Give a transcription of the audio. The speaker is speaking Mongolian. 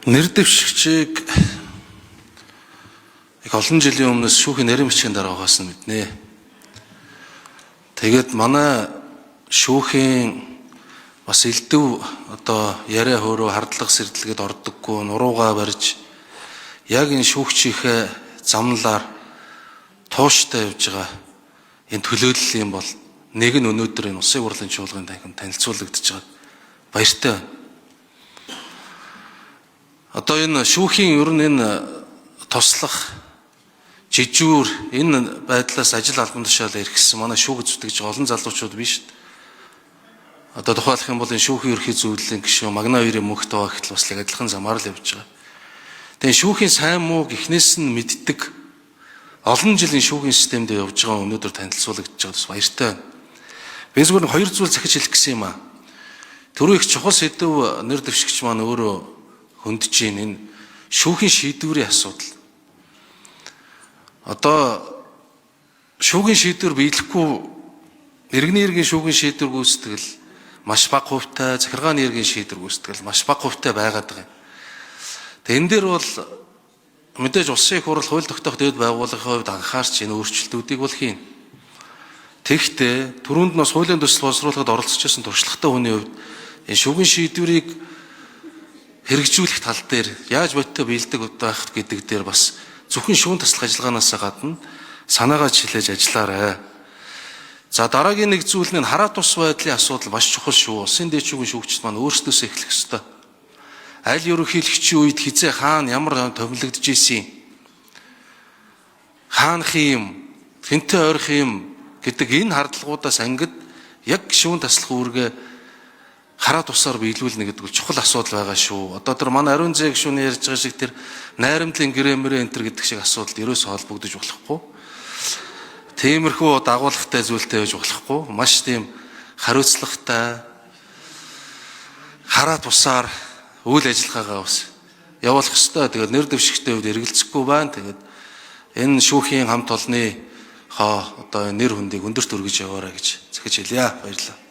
Нэр дэвшигчийг их олон жилийн өмнөөс шүүхийн нарийн бичгийн дараа байгаас нь мэднэ. Тэгээд манай шүүхийн бас элдв одоо яриа хөөрөө хардлага сэрдлэгэд ордоггүй нуруугаа барьж яг энэ шүүгчийнхээ замналаар тууштай явж байгаа энэ төлөөлөл юм бол нэг нь өнөөдөр энэ Улсын хурлын чуулганы танхим танилцуулагдаж байгаа. Баяртай байна. Одоо энэ шүүхийн ер нь энэ туслах жижүүр энэ байдлаас ажил албан тушаал эрхэссэн манай шүүх зүтгэж байгаа олон залуучууд биш. Одоо тухайлах юм бол энэ шүүхийн ерхий зөвлөлийн гишүүн Магна хоёрын мөнх тоо гэхэл бас л адилхан замаар л явж байгаа. Тэгээ шүүхийн сайн мууг эхнээс нь мэддэг олон жилийн шүүхийн системд явж байгаа өнөөдөр танилцуулагдаж байгаа бас баяртай байна. Би зүгээр нэг хоёр зүйл захиж хэлэх гэсэн юм аа. Түрүү их чухал сэдэв нэр дэвшигч маань өөрөө хөндөж байна энэ шүүхийн шийдвэрийн асуудал. Одоо шүүхийн шийдвэр биелэхгүй иргэний иргэн шүүхийн шийдвэр гүйцэтгэл маш бага хувьтай, захиргааны иргэн шийдвэр гүйцэтгэл маш бага хувьтай байгаад байгаа юм. Тэгээ энэ дээр бол мэдээж улсын их хурл хууль тогтоох дэд байгууллагын хувьд анхаарч энэ өөрчлөлтүүдийг бол хийнэ. Тэгэхдээ түрүүнд нь бас хуулийн төсөл боловсруулахад оролцож байсан туршлагатай хүний хувьд энэ шүүхийн шийдвэрийг хэрэгжүүлэх тал дээр яаж бодтой биелдэг байх гэдэг дээр бас зөвхөн шүүн таслах ажиллагаанаас гадна санаагаа чилээж ажиллаарай. За дараагийн нэг зүйл нь хараа тус байдлын асуудал маш чухал шүү. Улсын дээд шүүхийн шүүгчид маань өөрсдөөсөө эхлэх ёстой. Аль ерөнхийлөгчийн үед хизээ хаана ямар томилогдож исэн юм, хаанах юм, хэнтэй ойрох юм гэдэг энэ хардлагуудаас ангид яг шүүн таслах үүргээ хараа тусаар биелүүлнэ гэдэг бол чухал асуудал байгаа шүү. Одоо тэр манай ариун зээ гишүүний ярьж байгаа шиг тэр найрамдлын гэрээ мөрөө энэ төр гэдэг шиг асуудал ерөөсөө холбогдож болохгүй. Тиймэрхүү дагуулгатай зүйлтэй байж болохгүй. Маш тийм хариуцлагатай хараа тусаар үйл ажиллагаагаа бас явуулах ёстой. Тэгээд нэр дэвшигтэй үед эргэлзэхгүй байна. Тэгээд энэ шүүхийн хамт олонны хоо одоо нэр хүндийг өндөрт өргөж яваарай гэж захиж хэлье. Баярлалаа.